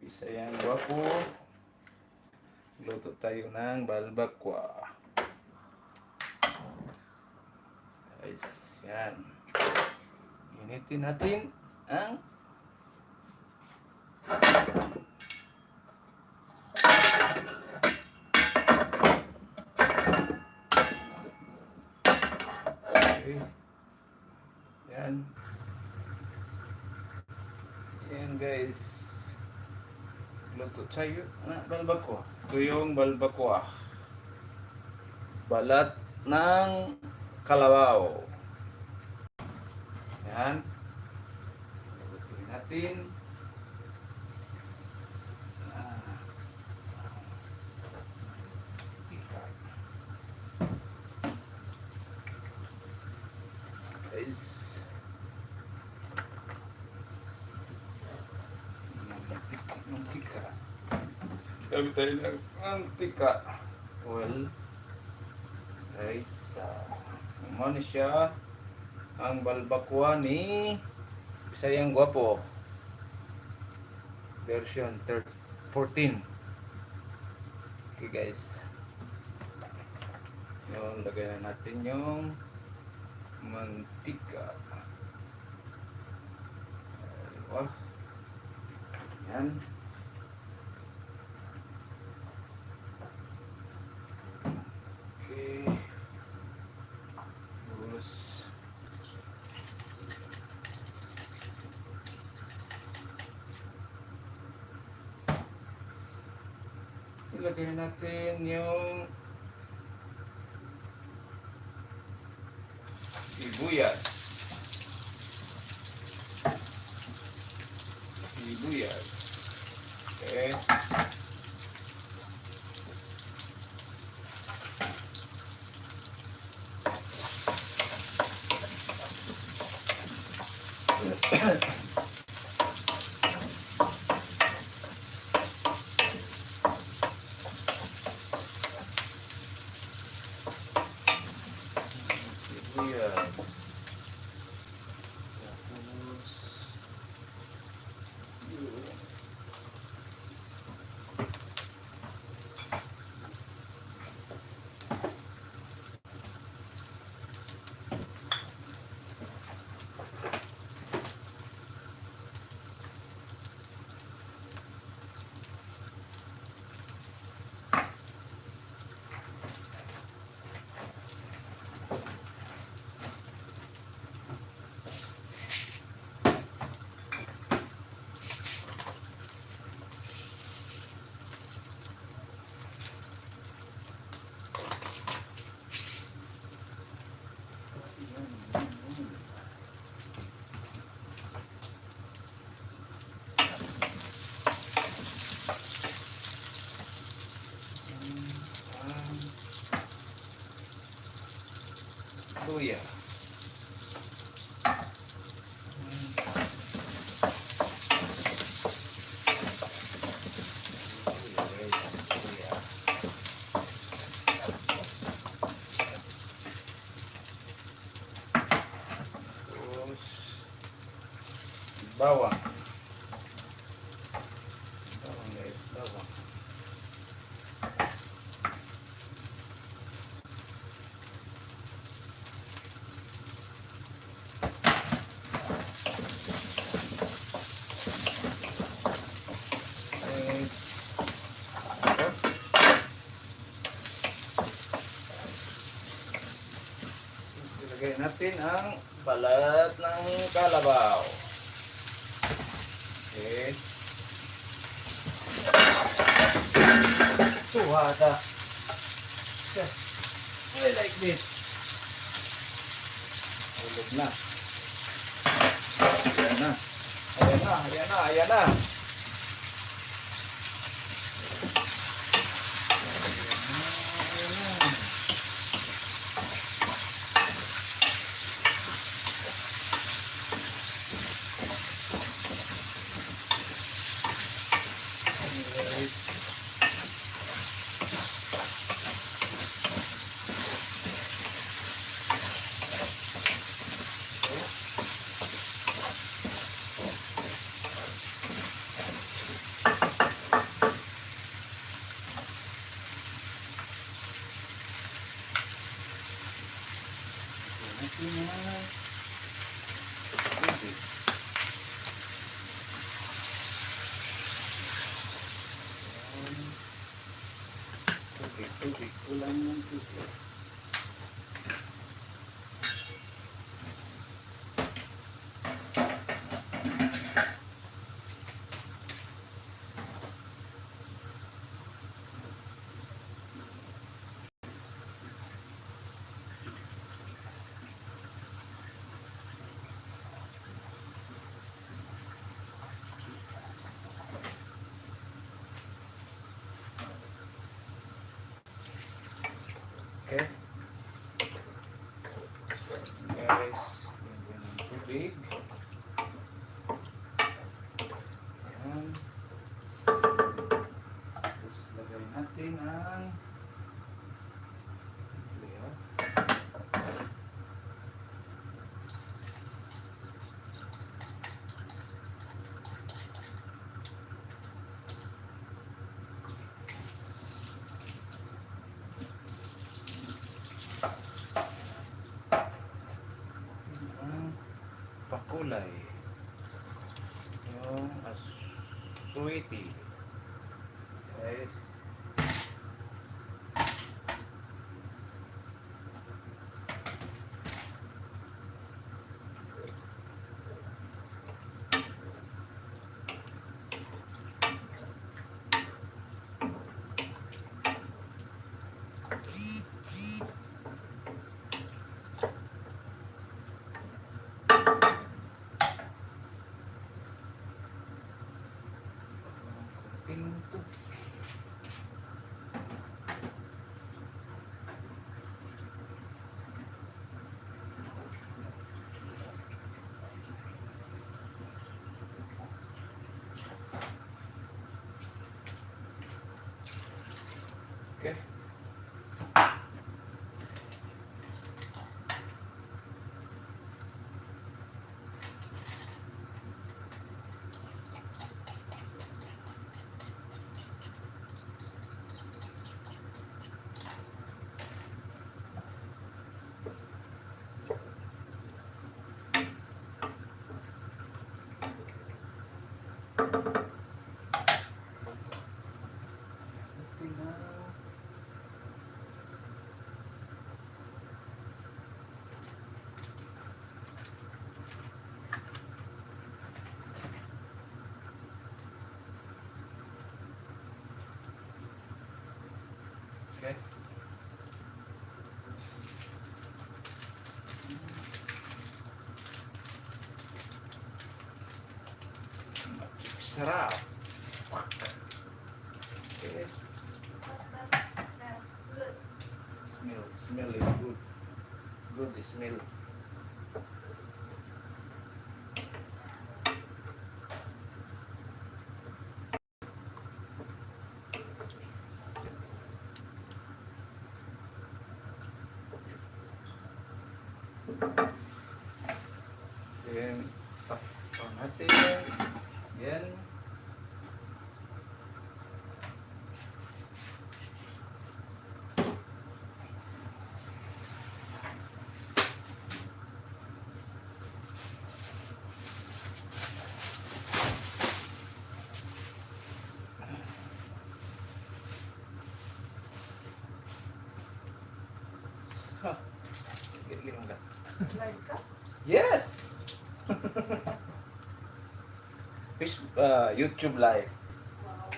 Bisayang Gwapo. Luto tayo ng balbakwa. Guys, yan. Initin natin ang Okay. Yan. Yan, guys. Luto tayo na balbakwa. Ito yung balbakwa. Balat ng kalabaw. Yan. Lutuin natin. Ah. Ika. Guys. Mantika. Gamit tayo ng mantika. Well, guys, mao siya ang balbakwa ni Bisayang Gwapo version 14. Okay, guys. Yung lagay na natin yung mantika. Aywa. Yan. Okay. Tapos, ilagay natin yung sibuyas. Sibuyas. Okay. Sibuyas. Tapos, yun. Yan, yan, yan. Ang luya. Luya, guys. Luya. Tapos, bawang. Bawang, guys, bawang. Eh, ito. Tapos ilagay natin ang balat ng kalabaw. Okay. Suwada. I like this. Hulog na. Ayan na. Ayan na, ayan na, ayan na. Ayan na, ayan na. Alright. Okay. Tubig. Kulang ng tubig. Okay. Guys, lagyan ng tubig. Ayan. Tapos lagay natin ang Leo. Ang pakulay. Yung aswiti. Guys. Konting tubig. Okay. Tingnan. Okay. Sarap. Okay. That smells good. Smell, smell is good. Good smell. Then, takpan natin. Yan. Ha. Gigilong ka. Live ka? Yes! Facebook, YouTube Live. Wow.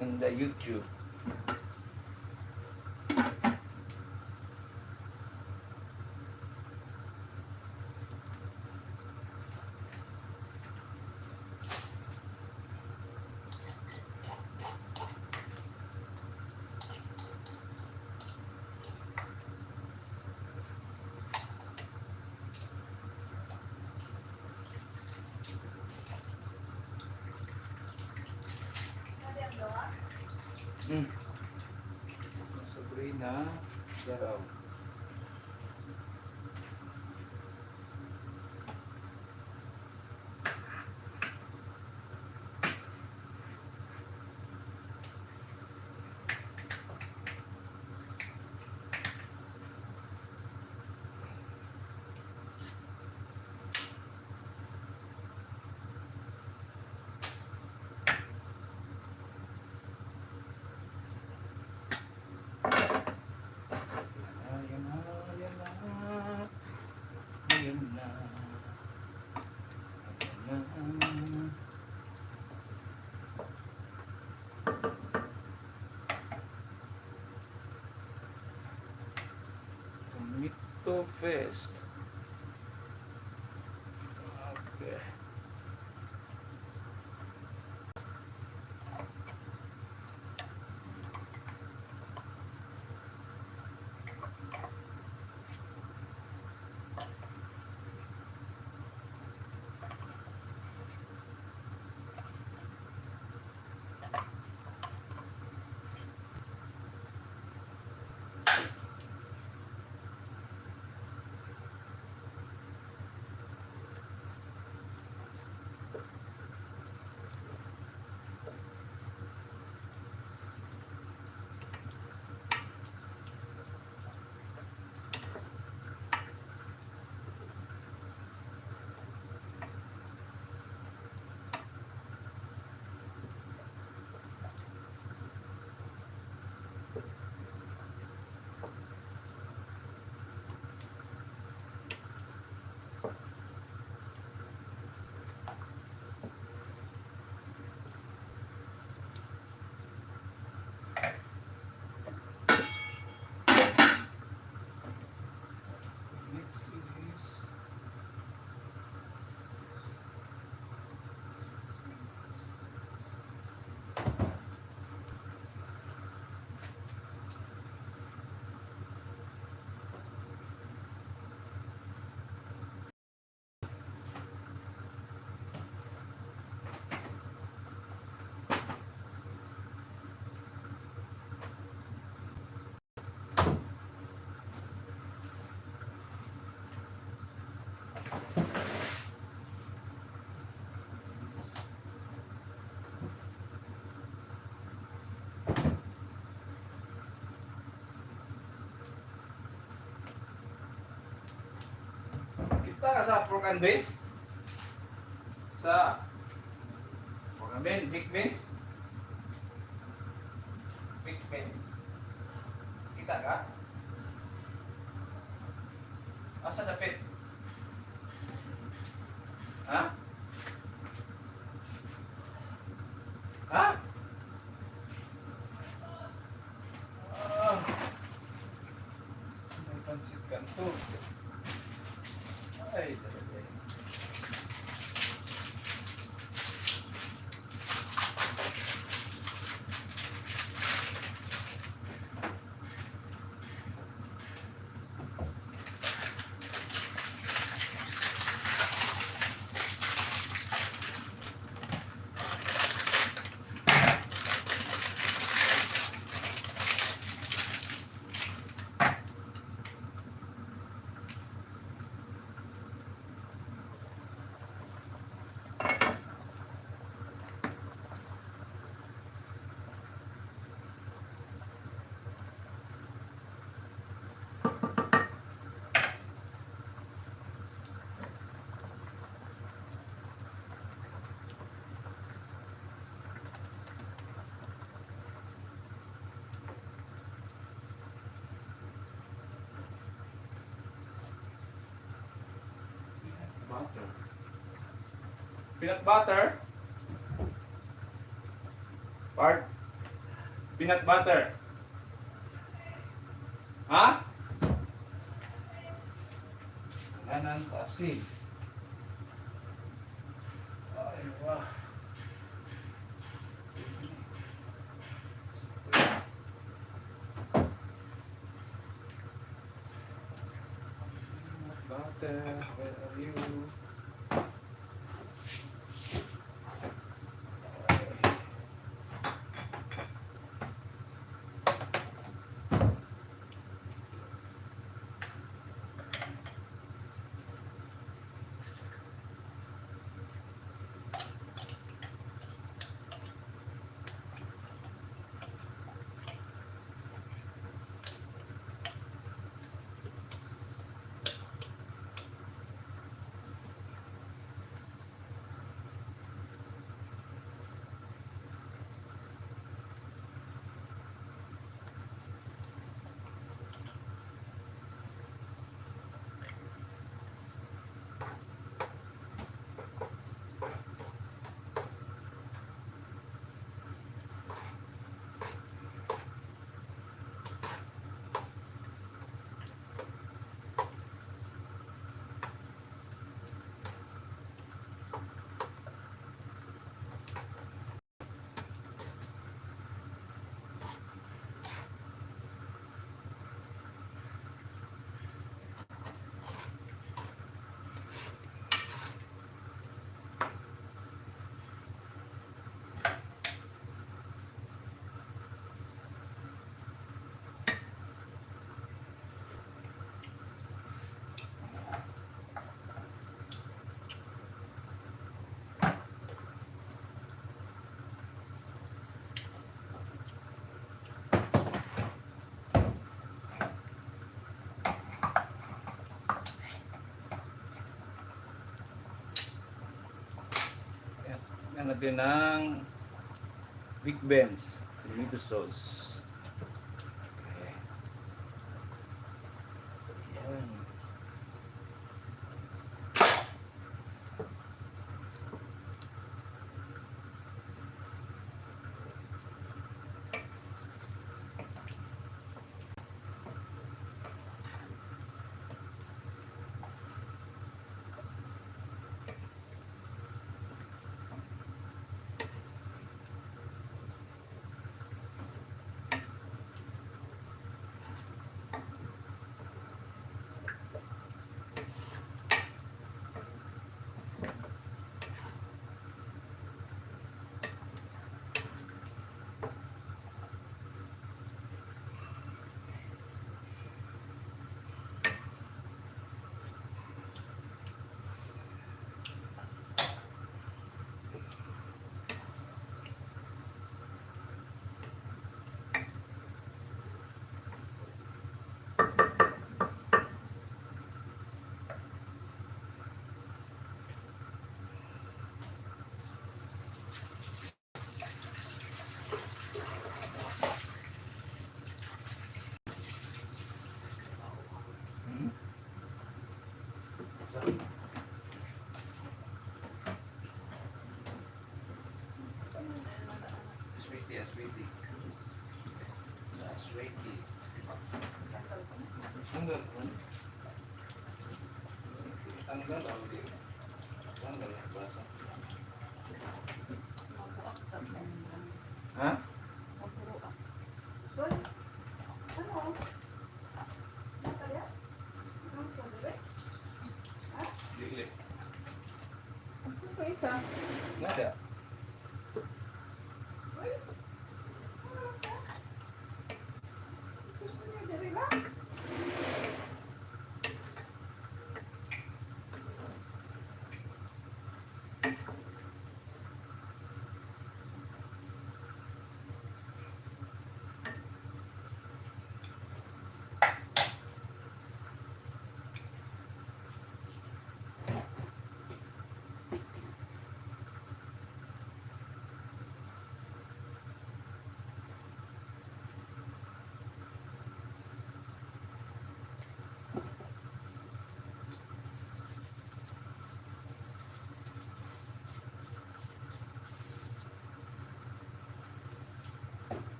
In the YouTube. Ano yung gawa? Sabrina Daraw. So fast. Okay. Next is Kita ka sa pork and beans? Sa pork and beans, big beans? Big beans. Kita ka? Asa dapit? Ha? Ha? Ah. May pansit kanto. Ay, talaga eh. Butter. Peanut butter. Part. Peanut butter. Ha? Kailangan sa asin. Ay, wah. Peanut butter, where are you? Ay. Lagyan natin ng Big Ben's tomato sauce. Okay. Ayan. Hmm? Sweetie, ah, sweetie. Sa sweetie. Tanggal ko. Tanggal ako dito. Tanggal ang basa. Ha? Sol? Ano? Natalia? Anong sol, bebe? Dili. Saan ko isa? Nada. Uy! Ano ka? Gusto niya diri lang?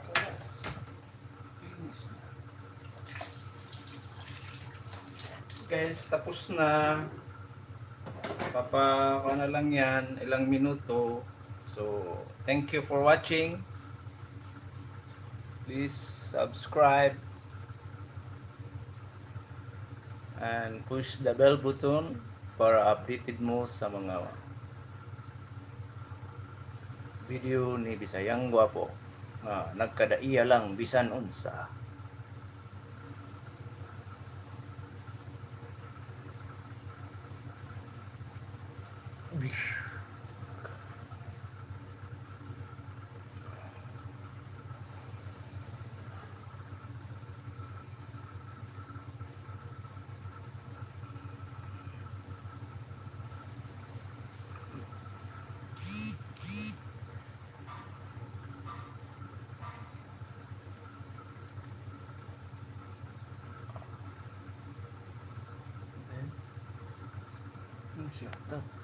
Kalas. Finish na. Guys, tapos na. Papa, na lang yan, ilang minuto. So, thank you for watching. Please subscribe and push the bell button para updated mo sa mga video ni Bisayang Gwapo nga nagkadaiya lang bisan unsa. Bish. Siya ta.